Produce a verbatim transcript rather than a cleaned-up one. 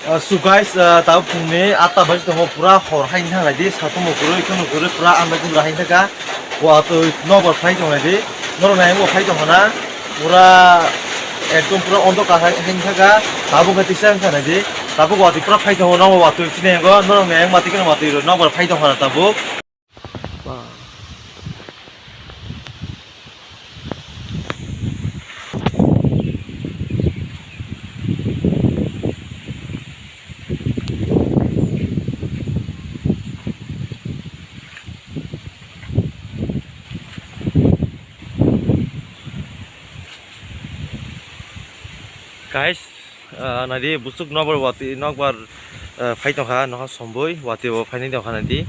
Ah, so guys, ah, tabuk phungni atta baji tongo, pura hor hai wngkha naidi, satung bo kwrwi, kheno kwrwi, pura andai khe hai wngkha. Watwi nokbar phai tong naidi, norok nai bo phai tong khana, pura ekdom pura ondokar hai wngkha. Tabuk khe tisa wngkha naidi, tabuk watwi pura phai tongo, nobo watwi chini yango, norok nai mati kheno watwi rw nokbar phai tong khana tabuk. Guys, ah, naidi busuk nokbar watwi nokbar, ah, phai tongkha, nokha somboi watwi bo phainai tongkha naidi.